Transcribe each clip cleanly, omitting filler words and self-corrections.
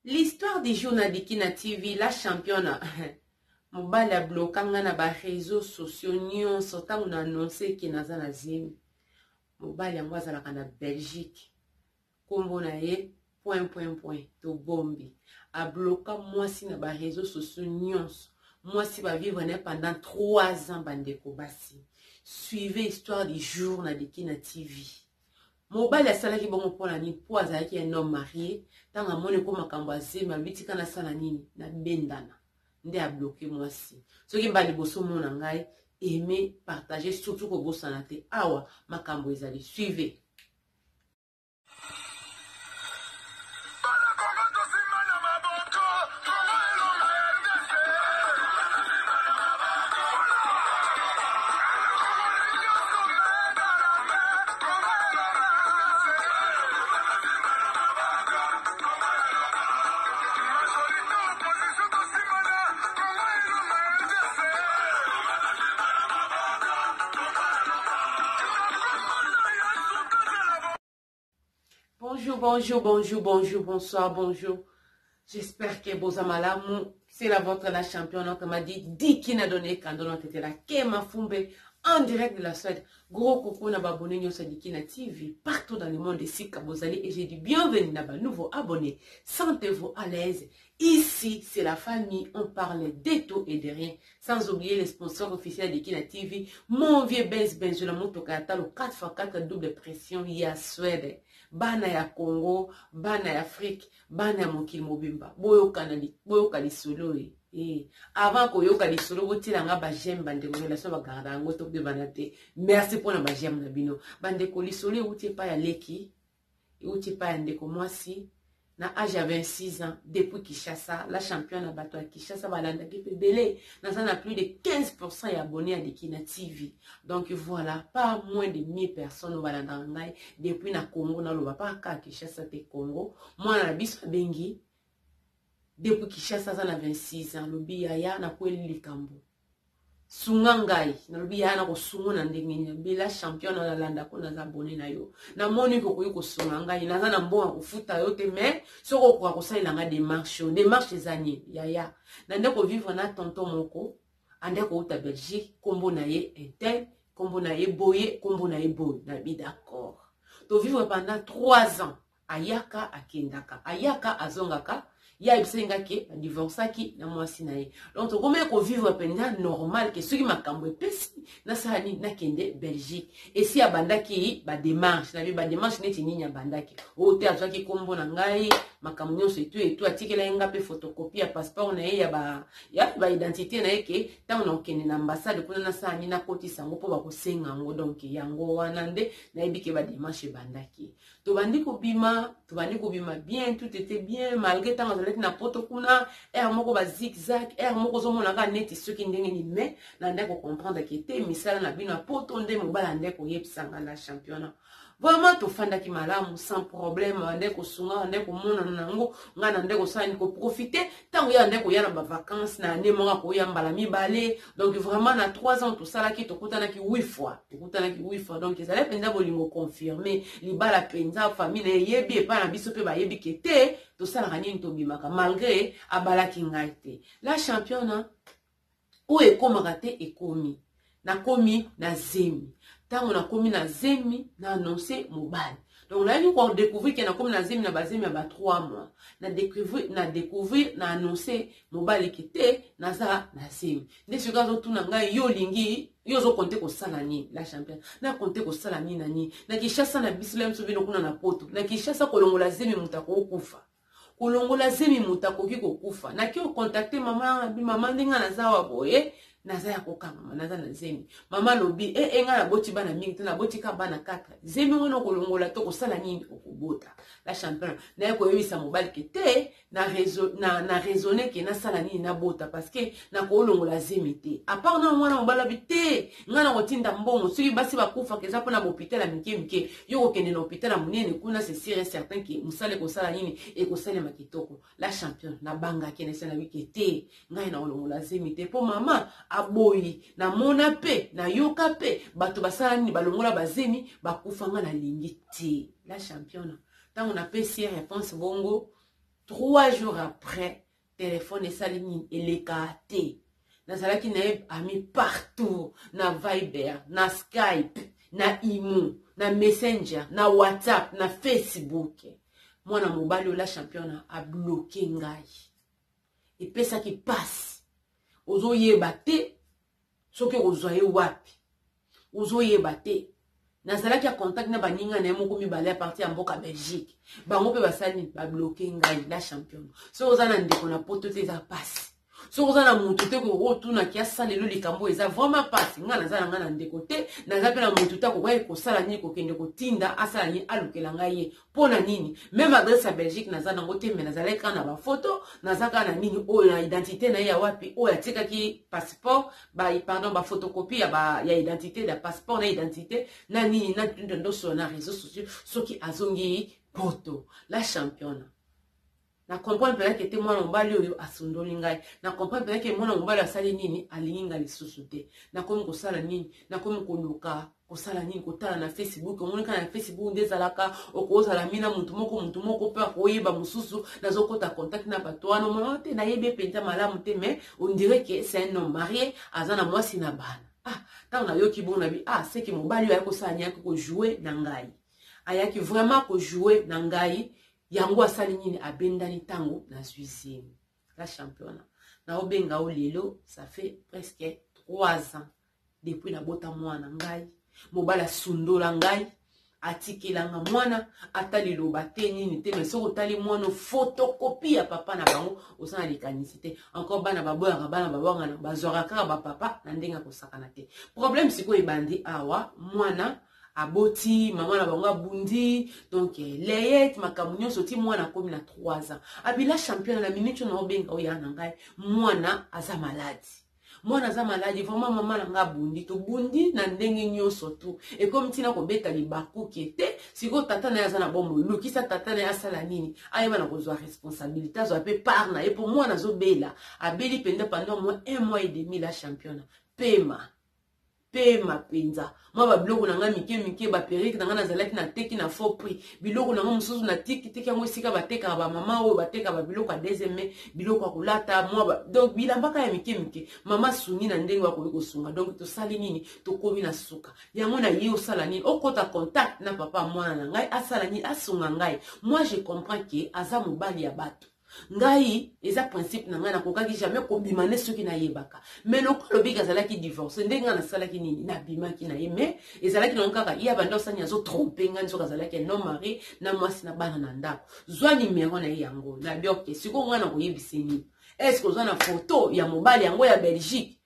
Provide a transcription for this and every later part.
L'histoire du jour na Dikina TV, la championne. Mobali abloka nga na ba réseaux sociaux nyonso ntango na annonce ke naza na zemi. Mobali yango azalaka na Belgique. Kombo na ye point point point tobombi. Abloka mwasi na ba réseaux sociaux nyonso. Mwasi ba vivre na ye pendant 3 ans bandeko basi. Suivez histoire du jour na Dikina TV. Mobali asalaki bongo mpo na nini? Mpo azalaki un homme marie. Ntango amoni ko makambo ya zemi, alobi tika nasala nini? Nabendana. Nde abloke mwasi. Soki mbala liboso omona ngai, aime, partage, surtout kobosana te. Awa makambo ezali. Suivez. Bonjour, bonjour, bonjour, bonjour, bonsoir, bonjour. J'espère que boza malamu. C'est la vôtre, la championne, notre m'a dit, Dikina donné, quand on était là, Kema Fumbe, en direct de la Suède. Gros coucou na abonné nyonso Dikina TV, partout dans le monde, esika bozali, et j'ai dit bienvenue na ba nouveau abonné. Sentez-vous à l'aise. Ici, c'est la famille, on parle de tout et de rien. Sans oublier les sponsors officiels de Dikina TV, mon vieux Benz Benz, la moto Katalo 4x4 double pression, ya Suède. Bana ya Congo, bana ya Afrique, bana ya mokili mobimba boyoka lisolo e eh, avant koyoka lisolo botiela nga bajeme bandeko relation bagarda yango tobebana te merci mpona bajeme na bino bandeko lisolo euti epai ya leki euti epai ya ndeko mwasi na age ya 26 ans depuis Kinshasa la championne ya bato ya Kinshasa balandaki mpe ebele naza na plus de 15 ya abonné ya Dikina TV donc voilà pas moins de 1000 personnes oyo balandaka ngai depuis na Congo naloba pa kaka Kinshasa te Congo mwana na biso abengi depuis Kinshasa aza na 26 ans alobi yaya nakweli likambo sunga ngai nalobi yaya nakosunga na ndenge nini alobi la championne nalanda ko naza abonné na yo namoni kokoki kosunga ngai naza na mbongo ya kofuta yo te mais soki okoka kosalela ngai démarche oyo démarche eza nini yaya nande kovivre na tonton moko ande kouta Belgique kombo na ye intel kombo na ye boye kombo na ye boye nabi d'accord tovivre pendant 3 ans ayaka akendaka ayaka azongaka ye ayebisaki nga ke badivorcaki na mwasi na ye donc tokomaki kovivre mpenza normal ke soki makambo epesi nasala nini nakende belgique esi abandaki bademarche nabi bademarche neti nini abandaki oyo te azwaki nkombo na ngai makambo nyonso etu etu atikelaki nga mpe photocopie ya passeport na ye ya ba ya baidentité na ye ke ntango nakokende na ambassade kuna nasala nini nakotisa yango mpo bakosenga yango donc yango wana nde nayebi ke bademarche ebandaki tobandi kobima tobandi kobima bien tout était bien malgré ntango azalaki na poto kuna heure moko ba zigzag heure moko ozomona kaka neti soki ndenge nini mais nandaki kocomprendre ke te misala na bino ya poto nde mobali andaki koyebisa nga na championnat vraiment tofandaki malamu sans problème andaki kosunga andaki komonana na yango ngai na ndaki kosala nini koprofite ntango ye andaki koya na bavacance na année moko akoya mbala mibale donc vraiment na 3 ans tosalaki tokutanaki 8 fois tokutanaki 8 fois donc ezalaki mpenza bolingo confirme libala mpenza famille na eyebi epai na biso mpe bayebi ke te tosalaka nini tobimaka malgré abalaki ngai te la championne oyo ekomaka te ekomi nakomi na zemi ntango nakomi na zemi na annonce mobali donc nayaki kodécouvrir ke nakomi na zemi na bazemi ya ba 3 mois na découvrir na découvrir na annonce mobali ke te naza na zemi nde soki azotuna ngai yo olingi yo ozokonte kosala nini la championne nakonte kosala nini na nini na kinshasa na biso la biso bino kuna na poto na kinshasa kolongola zemi moto akokufa kolongola zemi moto akoki kokufa nake okontakte mama abi mama ndenge naza awa boye naza ya kokangama naza na zemi mama alobi e e ngai naboti bana mingi te naboti ka bana 4 zemi wana okolongola to kosala nini okobota la championne naye koyebisa mobali ke te na, raison, na, na raisonne ke nasala nini nabota parce que nakolongola zemi te apart na mwana mobali abi te ngai nakotinda mbongo soki basi bakufaka eza mpona bahôpital ya mike mike yo kokende na hôpital ya monene kuna c'est sûr et certain ke mosala ekosala nini ekosalema kitoko la championne nabangaki na esala wike te ngai nakolongola zemi te mpo mama aboyi namona mpe nayoka mpe bato basala nini balongola bazemi bakufa ngai nalingi te la championne ntango napesi ye réponse bongo. 3 jours après, telefone esali nini? Eleka te. Nazalaki na ye ami partout, na Viber, na Skype, na Imo, na Messenger, na WhatsApp, na Facebook. Mwana mobali oyo, la championne, abloquer ngai. Epesaki mpasi. Ozoyeba te soki okozwa ye wapi, ozoyeba te. Nazalaki ya contact na baninga na ye moko mibale ya parti ya mboka Belgique. Bango mpe basali, babloquer ngai. La championne, soki oza na ndeko na Poto te, eza mpasi. Soki oza na motu te otunaki asalelo likambo, eza vraiment mpasi. Ngai naza na ngai na ndeko te, naza mpe na motu te akokaki kosala nini, kokende kotinda asala nini, alukela ngai ye mpo na nini. Même adresse ya Belgique naza nango te, mais nazalaki kaka na bafoto, naza kaka na nini oyo na identité na ye ya wapi oyo atikaki, passeport ba, pardon, baphotocopie ya identité, ya passeport na identité na nini na nyonso na réseaux sociaux. Soki azongi Poto, la championne, na comprendre mpenza ke te, mwana mobali oyo asundoli ngai. Na comprendre mpenza ke mwana mobali asali nini, alingi ngai lisusu te. Nakomi kosala nini? Nakomi koluka kosala nini? Kotala na Facebook. Omoni kaka na Facebook nde ezalaka, okozala mi na motu moko, motu moko mpe akoyeba mosusu. Nazokɔta contact na bato wana, omona te, nayebi mpenza malamu te, mais on dirait que c'est un homme marié, aza na mwasi na bana. Ah, ntango nayoki bongo, nabi: ah, seke mobali oyo ayaki kosala nini? Ayaki kojouer na ngai, ayaki vraiment kojouer na ngai. Yango asali nini? Abendani. Ntango nazwi zemi, la championne, naobenga o lelo, ça fait presque 3 ans depuis nabota mwana ngai. Mobali asundola ngai, atikelanga mwana, ata liloba te, nini te. Mais soki otali mwana, photocopie ya papa na bango, oza na likanisi te. Encore bana baboyaka, bana babwangana, bazwaka kaka bapapa na ndenge akosakana te. Problème sikoyo ebandi awa: mwana aboti, mama na bango abundi. Donc leyete makambo nyonso ti mwana akomi na 3 ans. Abila championne, na minute oyo naobenga oya na ngai, mwana aza malade, mwana aza malade vraiment. Mama na ngai abundi, tobundi na ndenge nyonso tu, ekomi ntina kobeta libakuke te. Sikoyo tata na ye aza na bomoi, lukisa tata na ye asala nini, ayeba na kozwa responsabilité, azwa mpe part na ye, mpo mwana azobela, abeli mpenza pendant moins un mois et demi. La championne, pema pema mpenza. Mwa babiloko na ngai mike mike, baperruque na ngai nazalaki nateki na faux prix, biloko na ngai mosusu natiki teki yango esika batekaka, bamama oyo batekaka babiloko ya deuxième, biloko ya kolata mwa, donc bilamba kaka ya mike mike. Mama asungi na ndenge akoki kosunga. Donc tosali nini? Tokomi na suka yango na ye. Osala nini? Okota contact na papa mwana na ngai, asala nini? Asunga ngai. Moi, je comprends ke aza mobali ya bato. Ngai eza principe na ngai, nakokaki jamais kobima nde soki nayebaka. Mais lokola alobiki azalaki divorce, ndenge ngai nasalaki nini? Nabimaki na ye, mais ezalaki nango kaka ye abanda osani, azotromper ngai. Nzoka azalaki non marié, na mwasi na bana na ndako. Zwa nimero na ye yango, nabi: ok, sikoyo ngai nakoyebisa nini? Est ce que oza na photo ya mobali yango ya Belgique?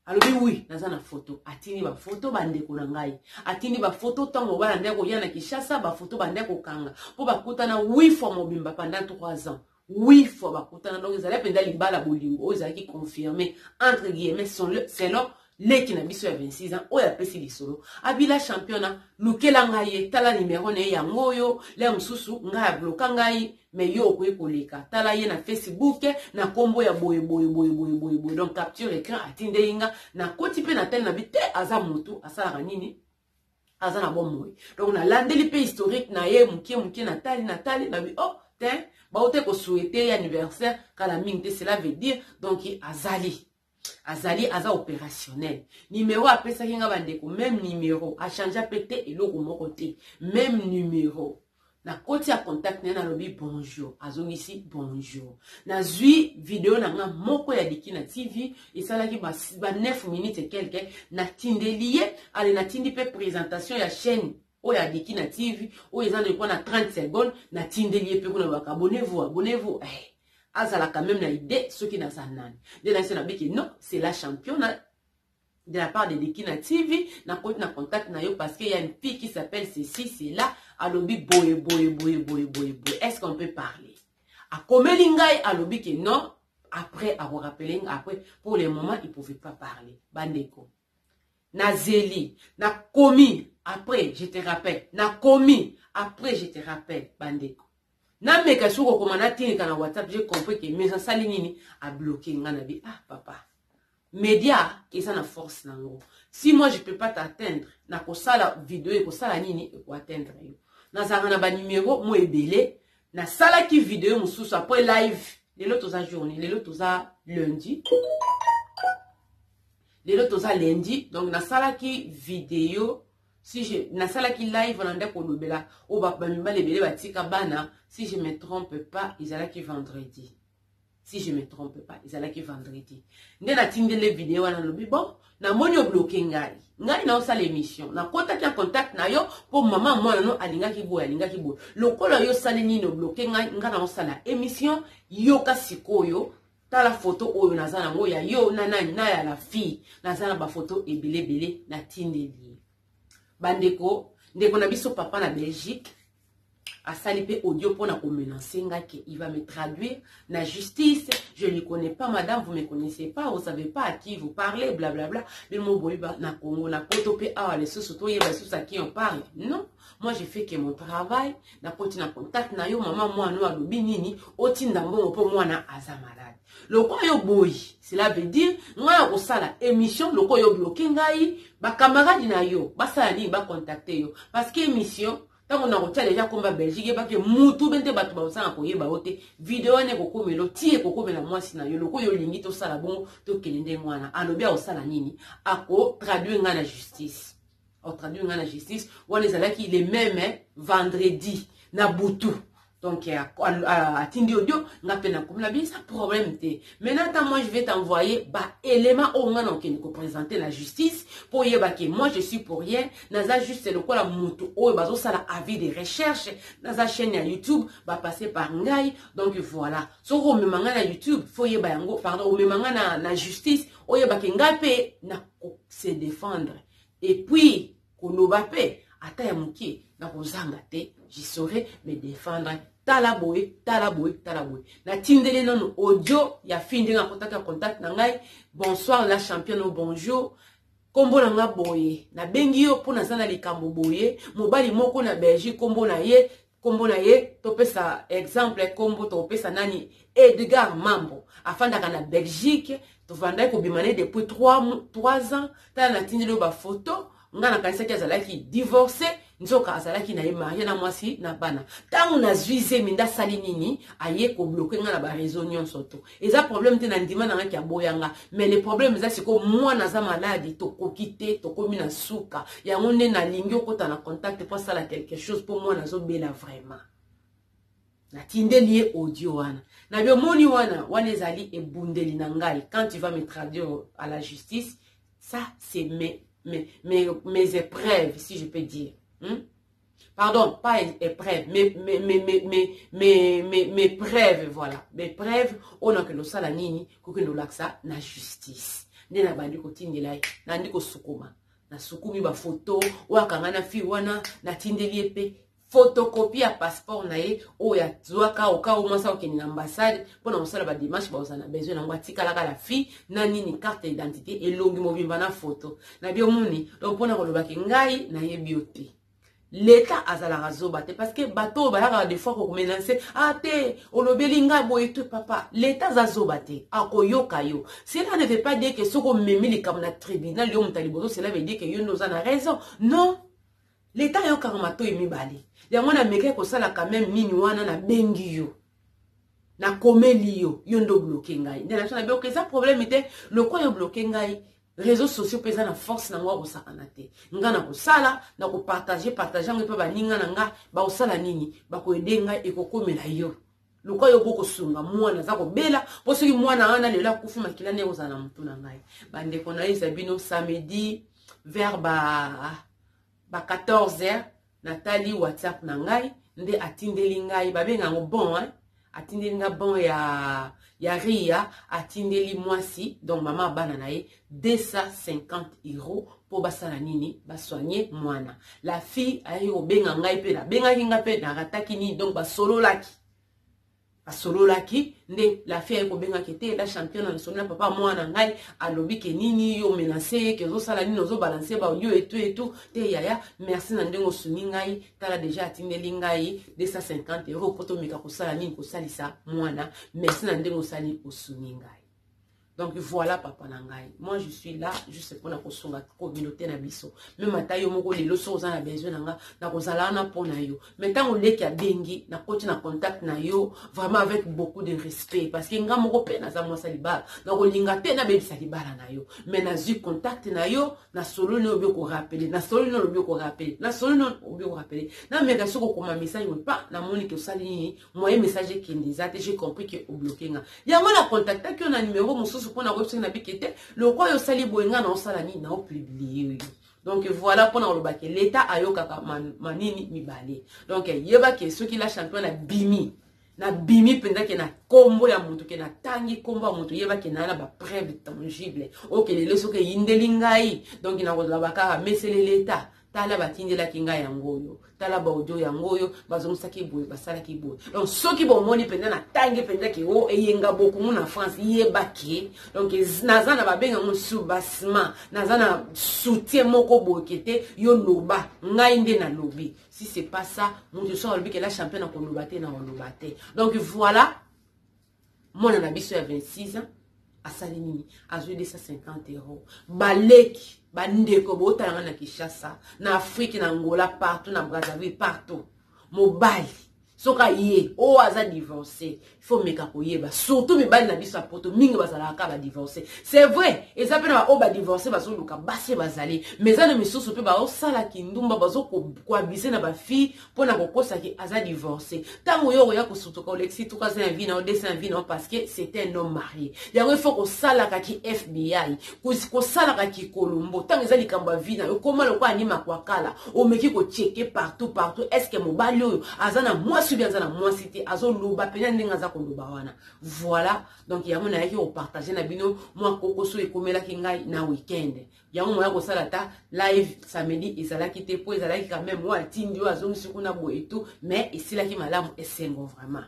Alobi: oui, naza na foto. Atindi bafoto, bandeko na ngai, atindi bafoto ntango mobali andaki koya na Kinshasa, bafoto bandaki kokanga, mpo bakutana huit fois mobimba pendant 3 ans, huit fois bakutana. Donc ezalaki mpenza libala, bolingo oyo ezalaki confirmé entre guillemets, selon leki na biso ya 26 ans oyo apesi lisolo. Abila championa, lukela ngai ye, tala nimero na ye yango oyo. Le mosusu ngai abloquer ngai, mais yo okoki koleka, tala ye na Facebook na nkombo ya boye boye boye boye boye boye. Donc capture écran atindeli nga, nakoti mpe na tele na bi te, aza motu asalaka nini, aza na bomoi. Donc nalandeli mpe historique na ye mokie mokie, natali, natali, nabi: oh te, baute kosouhaiter ye anniversaire kala mingi te. Cela veut dire donc azali aza opérationnel. Numéro apesaki nga, bandeko, même numéro, achanger mpe te, eloko moko te, même numéro. Nakoti ya contact na ye, nalobi bonjour, azongisi bonjour. Nazwi video na nga moko ya Diki na TV, esalaki ba 9 minutes et quelque, natindeli ye. Ale, natindi mpe présentation ya chaîne oyo ya Diki na TV oyo eza na na 30 secondes, natindeli ye mpe kuna. Baka abonnez-vous, abonnez-vous, eh, azala quand même na idée soki naza nani. Nde nayesi nabiki: non, c'est la championne de la part de Dikina TV, nakoti na contact na yo parce qu'il y a une fille qui s'appelle ceci, cela, alobi boye boye boye boye boye boye. Est-ce qu'on peut parler? Akomeli ngai, alobi que non, après akorappeler nga après, pour le moment il pouvait pas parler. Bandeko, nazeli, nakomi après je te rappelle, nakomi après je te rappelle. Bandeko, nameka soki kokoma, natindika na WhatsApp, j'ai compris que mais asali nini? Abloquer nga. Na bi: ah papa, média eza na force nango. Si moi je peux pas t'atteindre, nakosala video, ekosala nini? Ekoatteindre yo. Nazalaka na banimero mo ebele. Nasalaki video mosusu après live. Lelo toza journée, lelo toza lundi. Lelo toza lundi, donc nasalaki video si je nasalaki live na ndako kolobela oyo bamibali ebele batika bana. Si je me trompe pas, ezalaki vendredi. Si je me trompe pas, ezalaki vendredi nde natindeli video wana. Nalobi: bon, namoni obloquer ngai, ngai naosala émission, nakotaki ya contact na yo mpo mama mwana no alingaki boye, alingaki boye. Lokola yo osali nini, obloquer ngai, ngai naosala émission. Yoka sikoyo, tala foto oyo naza nango ya yo na nani na ya la fille. Naza na bafoto ebele ebele, natindeli ye. Bandeko, ndeko na biso papa na Belgique asali mpe audio mpona komenacer nga ke il va me traduire na justice. Je ne connais pas, madame, vous me connaissez pas, vous savez pas à qui vous parlez, blablabla. Bino boyeba na Congo, na Poto mpe awa lisusu, toyeba lisusu à qui on parle? Non, moi, je fais que mon travail. Nakoti na contact na yo, mama mwana oyo alobi nini, otinda mbongo mpo mwana aza malade. Lokola yo boyi, cela veut dire ngai ya kosala émission. Lokola yo bloquer ngai, bacamarade na yo basala nini? Bacontacter yo, parce que émission, ntango na kotia deja komba Belgique, yebaki mutu be nde bato bakosala koyeba yo te. Video wana ekokomela ti ekokomela mwasi na yo. Lokola yo olingi tosala bongo, tokende ndenge wana. Alobi akosala nini? Akotraduire ngai na justice, akotraduire ngai na justice. Wana ezalaki le même vendredi na butu. Donc atindi audio, nga mpe nakomi na bino, problème te. Maintenant, ata moi, je vais t'envoyer baélément oyo nga na okende koprésenter na justice mpo oyeba ke moi, je suis pour rien. Naza juste lokola moto oyo bazosala avis de recherche. Naza chaîne ya YouTube, bapasse par ngai. Donc voilà, soki omema ngai na YouTube, faut oyeba yango, pardon, omema ngai na justice, oyeba ke ngai mpe na se défendre et puis koloba mpe ata ya moke, nakozanga te, je saurais me défendre. Tala boye, tala boye, tala boye. Natindeli nano audio ya fille ndenge akotaki ya contact na ngai: bonsoir la championne, o bonjour, nkombo na nga boye, nabengi yo mpo naza na likambo boye. Mobali moko na Belgique, nkombo na ye, nkombo na ye, topesa exemple, nkombo tokopesa nani? Edgar Mambo, afandaka na Belgique. Tovandaki kobima ne depuis 3 ans. Tala, natindeli oyo bafoto. Nga nakanisaki azalaki divorcé, nzoka azalaki na ye marié na mwasi na bana. Ntango nazwi zemi, nde asali nini? Aye kobloquer nga na baréseau nyonso. To eza problème te, na ndima na ngaki aboyanga, mais le problème eza sikoyo mwana aza malade, tokoki te, tokomi na suka. Yango nde nalingi okota na contact mpo asala quelque chose mpo mwana azobela vraiment. Natindeli ye audio wana na biomoni wana. Wana ezali ebundeli na ngai. Quand tu vas me traduire à la justice, ça, c'est mes épreuves, si je peux dire, Pardon, pas épreuve, mes preuves, voilà, mes preuves oyo nakende osala nini, kokende olakisa na justice. Nde nabandi kotindela ye, nandi kosukuma, nasukumi bafoto oyo akanga na fille wana. Natindeli ye mpe photocopie ya passeport na ye oyo azwaka oka o mwasi akokende na ambassade mpona kosala badémarche, bazala na besoin nango. Atikalaka la fille na nini, carte d'identité, elongi mobimba na foto na biomoni. Donc mpona kolobaki ngai nayebi yo te, leta azalaka zoba te, parce que bato oyo bayakaka des fois komenacer: ah te, olobeli ngai boye te. Papa, leta aza zoba te, akoyoka yo. Cela ne veut pas dire que soki omemi likambo na tribunal, yo moto ya liboso, cela veut dire que yo nde oza na raison. Non, leta ayokaka matoi mibale. Yango namekaki kosala quand même nini wana, nabengi yo, nakomeli yo, yo nde obloquer ngai. Nde na biso na bioka, eza problème te. Lokola yo bloquer ngai, réseaux sociaux mpe eza na force nango ya kosakana te. Nga na kosala, na kopartager, partage yango mpe baninga na nga bakosala nini, bakoaider ngai, ekokomela yo. Lokola yo bokosunga mwana aza kobela, mpo soki mwana wana lelo akufi, makila nde ekozala na motu na ngai. Bandeko, nayebisa bino, samedi vers ba 14 heures, natali WhatsApp na ngai, nde atindeli ngai, babenga yango bon, hein? Atindeli nga bon ya ria. Atindeli mwasi, donc mama bana na ye, 250 euro mpo basala nini? Basoigner mwana. La fille ayaki kobenga ngai mpe nabengaki nga mpe narataki nini, donc basololaki, basololaki. Nde la fille aye kobengaki te: la championne, na na papa mwana ngai alobi ke nini, yo menace ye, ke ozosala nini, ozobalancer baaudio etu etu te. Yaya, merci na ndenge osungi ngai. Tala, deja atindeli ngai 250 euro mpo tomeka kosala nini, kosalisa mwana. Merci na ndenge osali, osungi ngai. Donc voilà, papa na ngai, moi je suis là juste mpona kosunga communauté na biso. Même ata yo moko lelo, soki oza na besoin na nga, nakozala wana mpo na yo. Mais ntango leki abengi, nakoti na contact na yo vraiment avec beaucoup de respect, parce que nga moko mpe naza mwasi ya libala, nakolinga te nabebisa libala na yo. Mais nazwi contact na yo, nasololi, obi okorappeler, nasololi, olobi okorappeler, nasololi, obi okorappeler. Nameka soki okoma message boye pa, namoni ke osali nini, moyen message ekende eza te. J'ai compris ke obloquer nga. Yango na contactaki yo na numero mosusu mpona koyebisaki na bike te. Lokwa oyo osali boye, nga na osala nini? Na opublier yo. Donc voilà, mpona kolobake l'État ayokaka manini mibale. Donc yebake soki la championne abimi, nabimi mpenza ke na nkombo ya moto, ke natangi nkombo ya moto, yebake naa na bapreuve tangible. Oke lelo soki eyindeli ngai, donc nakozala kaka mesele l'État. Tala, batindelaki ngai yango oyo, tala baaudio yango oyo, bazongisaki boye, basalaki boye. Donc soki bomoni mpenza natangi mpenza ke o Eyenga Bokumu na France, yebake donc naza na babengango soubassement, naza na soutien moko boye te. Yo loba, ngai nde nalobi. Si c'est pas ça, moto so alobi ke la championne akoloba te, na oloba te. Donc voilà, mwana na biso ya 26 ans asali nini? Azwi 250 euro. Baleki, bandeko botalanga na Kinshasa, na Afrique, na Angola, partout, na Brazzaville, partout, mobali soki aye oyo aza divorcé, faut meka koyeba. Surtout mibali na biso ya Poto, mingi bazalaka kaka badivorcé. C'est vrai, eza mpe na baoyo badivorcé bazoluka basi bazali, mais eza na misusu mpe baosalaki ndumba, bazokoabuser na bafille mpona kokosaki aza divorcé. Ntango oyo okoya kosutuka, olekisi 3 ans ya vie na yo, 200 ya vie na yo, parce que c'est un homme marié. Yango il faut kosalaka ki FBI, kosalaka ki Columbo. Ntango eza likambo ya vie na yo, koma lokola anima kwakala, omeki kochecker partout partout: est ce que mobali oyo aza na mwasi obi aza na mwasi te? Azoloba mpenza ndenge aza koloba wana. Voilà, donc yango nayaki kopartager na bino mwa kokoso ekomelaki ngai na weekend. Yango moya kosala ata live samedi ezalaki te, mpo ezalaki quand même oyo atindi oyo azongisi kuna boye tout, mais esilaki malamu, esengo vraiment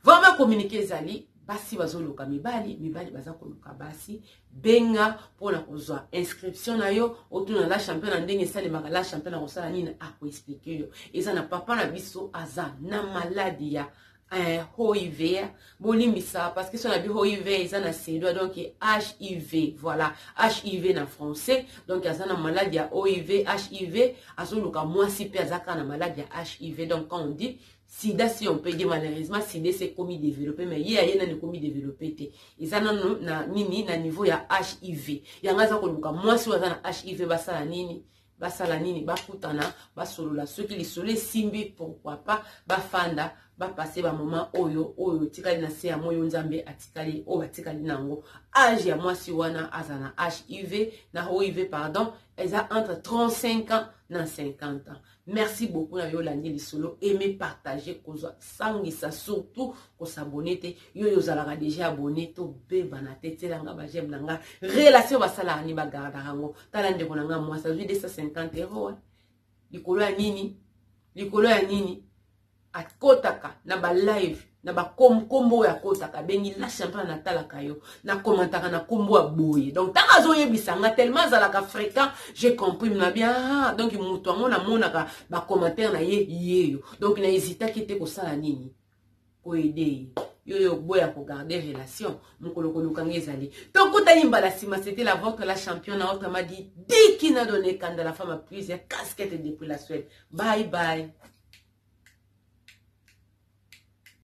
vraiment. Communiqué ezali: basi bazoluka mibali, mibali baza koluka basi. Benga mpona kozwa inscription na yo, otuna la championne na ndenge esalemaka. La championne akosala nini? Akoexpliquer yo. Eza na papa na biso aza na maladie ya HIV. Bolimbisa, parce que so na bi HIV eza na suédois, donc HIV, voilà, HIV na français. Donc aza na maladie ya HIV, HIV, azoluka mwasi mpe aza kaka na maladie ya HIV. Donc quand on dit sida, si on peut dire, malheureusement sida c'est komi développé, mais ye aye nani komi développé te, eza nano na nini, na niveau ya HIV. Yango aza koluka mwasi oyo aza na HIV. Basala nini? Basala nini? Bakutana, basolola. Soki lisolo esimbi, pourquoi pas bafanda, bapasser bamoment oyo oyo etikali na se ya moyo Nzambe atikali oyo batikali nango. Âge ya mwasi wana aza na HIV, na HIV pardon, eza entre 35 ans na 50 ans. Merci beaucoup na yo olandi lisolo. Aime, partage, kozwa sangisa, surtout kos'abonner te. Yo oyo ozalaka déjà abonné, tobebana te, tielanga baj'aime na nga. Relation basalaka ni bagardaka yango. Tala ndeko na nga mwasi azwi 250 euro likolo ya nini? Likolo ya nini? Akotaka na balive na bakombo oyo akotaka, abengi la championne, natalaka yo, nakomantaka na kombo ya boye. Donc ntango azoyebisa nga, tellement azalaka fréquent, j'ai compris na bien. Ah, donc moto yango namonaka bacommentaire na ye yeyo. Donc na hésitaki te kosala nini? Koaider ye. Yo oyo boya kogarder relation, mokolo kolukanga ezali. Tokutani mbala nsima. C'était la vôtre, la championne, autrement dit Dikina Donné Kanda, la femme à plusieurs casquettes, depuis la Suède. Bye bye.